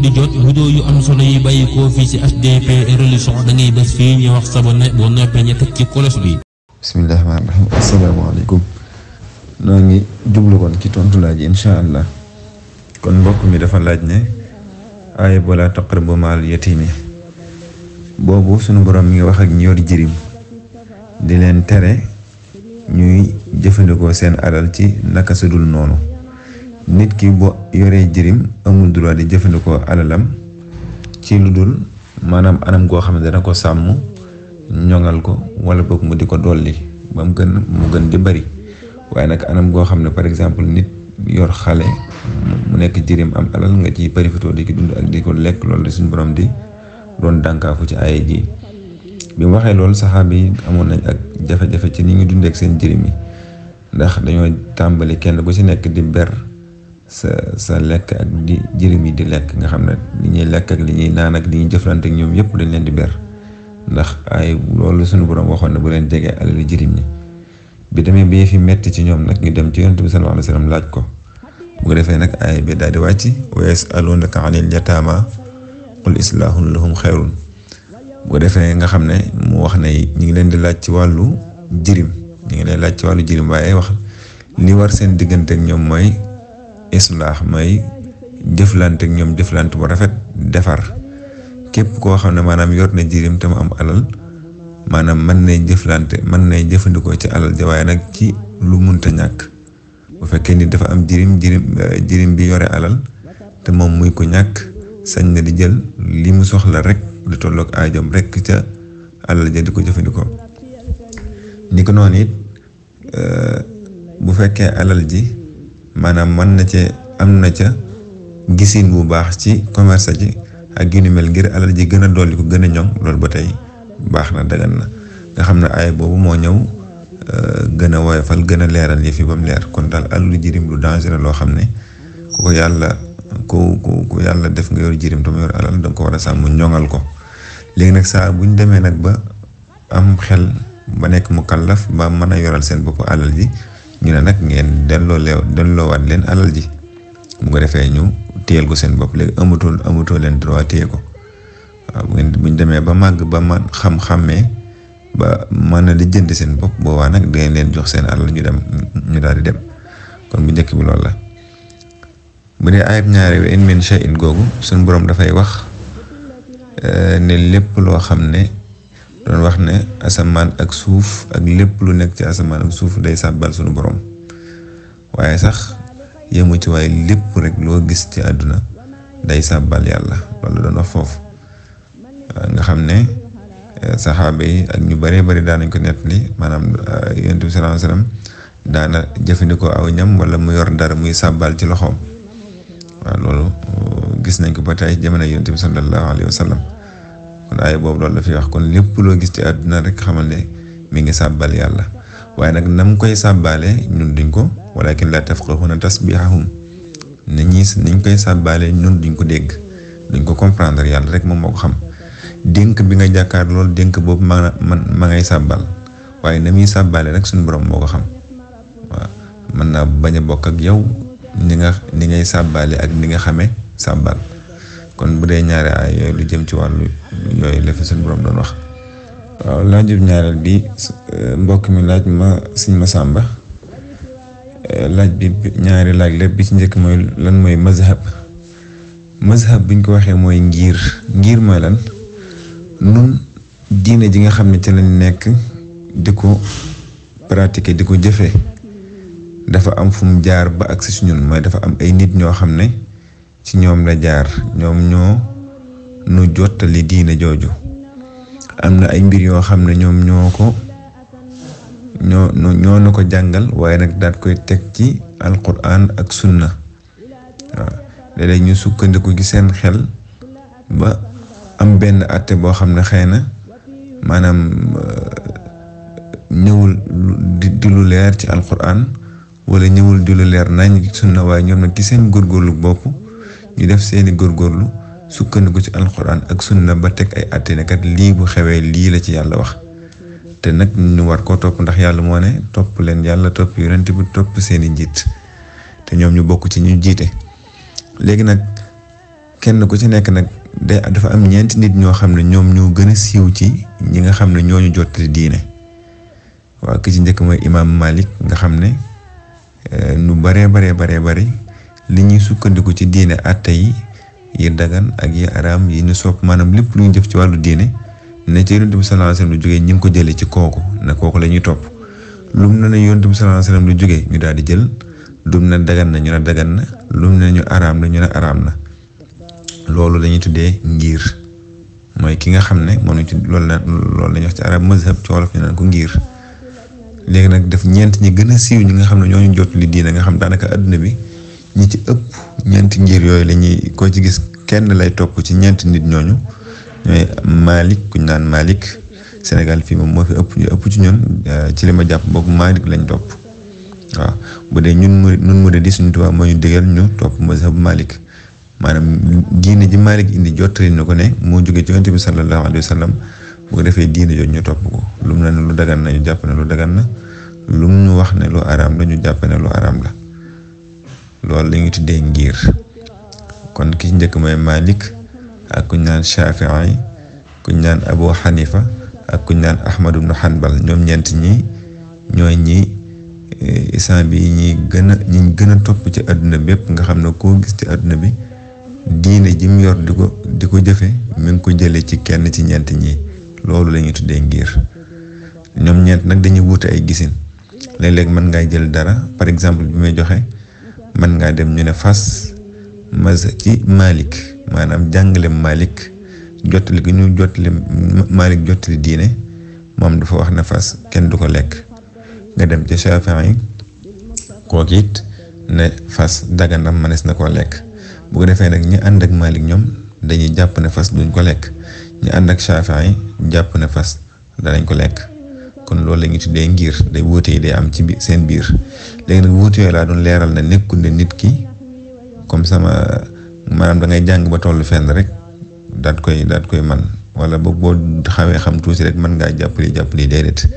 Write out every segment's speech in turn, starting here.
di jot vidéo yu am solo yi bàyyi ko fii ci HDP religion da ngay bés fii ñu wax sabone boo noppee ñu teg ci kolos bi. bismillaahi rahmaani rahiim. asalaamaaleykum. noo ngi jublu kon ci tontu laaj yi incha allah. kon mbokk mi dafa laaj ne aaya wala taqrabu maal yatiimi boobu sunu borom mi ngi wax ak ñi yor jirim di leen tere ñuy jëfandikoo seen alal ci naka su dul noonu. nit ki boo yoree jirim amul droit di jëfandikoo alalam ci lu dul maanaam anam goo xam ne dana ko sàmm ñoŋal ko wala boog mu di ko dolli ba mu gën di bari. waaye nag anam goo xam ne par exemple nit yor xale mu nekk jirim am alal nga ci profité di ki dund ak di ko lekk loolu suñu borom di doon dànkaafu ci aaya ji. bi mu waxee loolu saxaaba yi amoon nañ ak jafe-jafe ci ni ngi dundee ak seen jirim yi ndax dañoo tàmbali kenn ku ci nekk di ber sa lekk ak di jirim yi di lekk nga xam ne li ñuy lekk ak li ñuy naan ak li ñuy jëflante ak ñoom yëpp dañ leen di ber ndax ay loolu suñu borom waxoon ne bu leen jegee alali jirim ñi. bi demee ba fi metti ci ñoom nag ñu dem ci yonent bi sallallahu alayhi wa sallam laaj ko bu ko defee nag aaya bi daal di wàcc wa yas'alunaka anil yataama qul islaahun lahum xayrun bu ko defee nga xam ne mu wax ne ñu ngi leen di laaj ci wàllu jirim ñu ngi leen laaj ci wàllu jirim waaye wax li war seen diggante ak ñoom mooy islaax mooy jëflante ak ñoom jëflante bu rafet defar képp koo xam ne maanaam yor na jirim te mu am alal maanaam mën nay jëfandikoo ci alal ja waaye nag ci lu munta ñàkk. bu fekkee ni dafa am jirim bi yore alal te moom muy ko ñàkk sañ na di jël li mu soxla rek di tolloog aajom rek ca alal ja di ko jëfandikoo. ni ko noonu it bu fekkee alal ji maanaam am na ca gisin bu baax ci commerce ji ak yu ni mel ngir alal ji gën a dolli ko gën a ñoŋ loolu ba tey baax na dagan na nga xam ne aaya boobu moo ñëw gën a woyofal gën a leeral yëf yi ba mu leer. kon daal alalu jirim lu dangereux loo xam ne ku yàlla def nga yor jirim te mu yor alal danga ko war a sàmm ñoŋal ko. léegi nag saa buñ demee nag ba am xel ba nekk mu kallaf ba mën a yoral seen bopp alal ji ñu ne nag ngeen delloowaat leen alal ji bu ko defee ñu téyel ko seen bopp léegi amatoo leen droit téye ko. waaw buñ demee ba màgg ba man xam-xammee ba mën a di jënd seen bopp boobaa nag dangeen leen jox seen alal ñu daal di dem. kon bu njëkk bi loolu la. bu dee ayib ñaare wi in min shay'in googu suñ boroom dafay wax ne lépp loo xam ne doon wax ne asamaan ak suuf ak lépp lu nekk ci asamaan ak suuf day sàbbal suñu boroom waaye sax yemu ci waaye lépp rek loo gis ci àdduna day sàbbal yàlla loolu doon wax foofu. nga xam ne saxaaba yi ak ñu bëree bëri daanañ ko nettali maanaam yonent bi sallallahu alayhi wasallam daana jëfandikoo aw ñam wala mu yor dara muy sàbbal ci loxoom. waaw loolu gis nañ ko ba tey jamono yonent bi sallallahu alayhi wasallam kon aaya boobu loolu la fi wax kon lépp loo gis ci àdduna rek xamal ne mi ngi sàbbal yàlla waaye nag nam koy sàbbaale ñun duñ ko walakin la tafqahuna tasbihahum niñ koy sàbbaale ñun duñ ko dégg duñ ko comprendre yàlla rek moom moo ko xam. dénk bi nga jàkkaar loolu dénk boobu ma ngay sàbbal waaye na muy sàbbaale rek suñu borom moo ko xam. waaw mën naa bañ a bokk ak yow ni ngay sàbbaale ak ni nga xamee sàbbal kon bu dee ñaari ay yooyu lu jëm ci wàllu yooyu la fi suñu borom doon wax. waaw laajub ñaareel bi mbokk mi laaj ma Sëñ Masamba laaj bi ñaari laaj lépp bi ci njëkk mooy lan mooy mazhab biñ ko waxee mooy ngir mooy lan. nun diine ji nga xam ne ci lañ nekk di ko pratiquer di ko jëfee dafa am fu mu jaar ba agsi ci ñun mooy dafa am ay nit ñoo xam ne ci ñoom la jaar ñoom ñoo nu jottali diine jooju. am na ay mbir yoo xam ne ñoom ñoo na ko jàngal waaye nag daat koy teg ci alquran ak sunna. waaw léeg-léeg ñu sukkandiku ci seen xel ba am benn àtte boo xam ne xëy na maanaam ñëwul di lu leer ci alquran wala ñëwul di lu leer nañ ci sunna waaye ñoom nag ci seen góorgóorlu bopp ñu def seeni góorgóorlu sukkandiku ci alquran ak sunna ba teg ay àtte ne kat lii bu xewee lii la ci yàlla wax te nag ñu war koo topp ndax yàlla moo ne topp leen yàlla topp yonent bi topp seeni njiit te ñoom ñu bokk ci ñu jiite. léegi nag kenn ku ci nekk nag dafa am ñeenti nit ñoo xam ne ñoom ñoo gën a siiw ci ñi nga xam ne ñooñu jottali diine. waaw ki ci njëkk mooy imaam Malik nga xam ne nu baree bari li ñuy sukkandiku ci diine àtte yi dagan ak yi araam yi ñu sopp maanaam lépp lu ñu jëf ci wàllu diine ne ci Yonent bi sallallahu alayhi wasallam lu jógee ñi ngi ko jëlee ci kooku ne kooku la ñuy topp lum na ne Yonent bi sallallahu alayhi wasallam lu jógee ñu daal di jël lum ne dagan na ñu ne dagan na lum ne ñu araam na ñu ne araam na loolu la ñuy tuddee ngir mooy ki nga xam ne moom loolu la ñuy wax ci arab mazhab ci wolof ñu naan ko ngir. léegi nag def ñeent ñi gën a siiw ñi nga xam ne ñooñu jot li diine nga xam daanaka adduna bi ñi ci ëpp ñeenti ngir yooyu la ñuy ko ci gis kenn lay topp ci ñeenti nit ñooñu ñooy Malik kuñ naan Malik Sénégal fii moom moo fi ëpp ci ñun ci li ma jàpp boobu Malik lañ topp waaw bu dee ñun mu di suñu tubaab moo ñu digal ñu topp mazhab Malik maanaam diine ji Malik indi jottali na ko ne moo jógee ci Yonent bi sallallahu alayhi wa sallam bu ko defee diine jooju ñu topp ko lu mu ne lu dagan na ñu jàpp ne lu dagan na lu mu ñu wax ne lu araam la ñu jàpp ne lu araam la loolu la ñuy tuddee ngir. kon ki ci njëkk mooy Malik ak kuñ naan Shafi'i kuñ naan Abu Hanifa ak kuñ naan Ahmad ibn Hanbal ñoom ñeent ñi ñooy ñi islam bi ñi gën a topp ci adduna bépp nga xam ne koo gis ci adduna bi diine ji mu yor di ko jëfe mi ngi ko jëlee ci kenn ci ñeent ñi loolu la ñuy tuddee ngir. ñoom ñeent nag dañuy wuute ay gisin léeg-léeg mën ngaa jël dara par exemple bi may joxe mën ngaa dem ñu ne fas ci Malik maanaam jàngale Malik jottali gi ñu jottali Malik jottali diine moom dafa wax ne fas kenn du ko lekk. nga dem ci Shafi'i kooku it ne fas dagan na mënees na koo lekk bu ko defee nag ñi ànd ak Malik ñoom dañuy jàpp ne fas duñ ko lekk ñi ànd ak Shafi'i jàpp ne fas danañ ko lekk kon loolu la ñuy tuddee ngir day wuute yi day am ci seen biir. léegi nag wuute yooyu laa doon leeral ne nekkul ne nit ki comme maanaam da ngay jàng ba tollu fenn rek daat koy man wala boo xawee xam tuuti rek mën ngaa jàppali déedéet.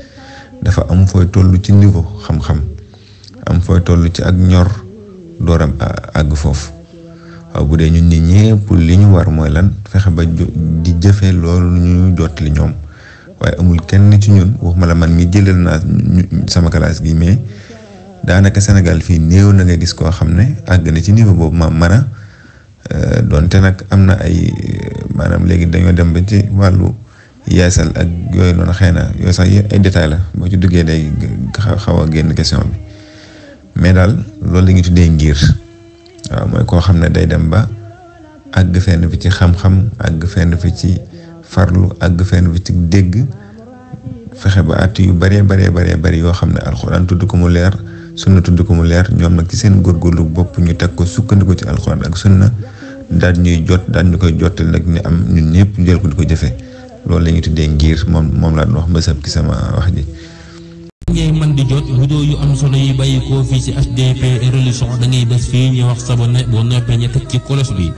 dafa am fooy toll ci niveau xam-xam am fooy toll ci ak ñor dooram àgg foofu waaw bu dee ñun ñi ñépp li ñu war mooy lan fexe ba di jëfee loolu ñu jottali ñoom waaye amul kenn ci ñun waxuma la man mi jëlal naa sama classe gi mais daanaka Sénégal fii néew na nga gis koo xam ne àgg na ci niveau boobu ma mën a donte nag am na ay maanaam léegi dañoo dem ba ci wàllu yeesal ak yooyu noonu xëy na yooyu sax ay détails la boo ci duggee day xaw a génn question bi mais daal loolu la ñuy tuddee ngir waaw mooy koo xam ne day dem ba àgg fenn fi ci xam-xam àgg fenn fi ci farlu àgg fenn fi ci dégg fexe ba at yu bari yoo xam ne alxuraan tudd ko mu leer sunna tudd ko mu leer ñoom nag ci seen góorgóorlu bopp ñu teg ko sukkandiku ci alxuraan ak sunna daal ñu koy jottal nag ni am ñun ñëpp jël ko di ko jëfee. loolu la ñuy tuddee ngir moom laa doon wax mësab ci sama wax ji. ngay mën di jot vidéo yu am solo yi bàyyi koo fii ci HDP Religion da ngay bés fii ñu wax sabonné boo noppee ñu teg ci cloche bi.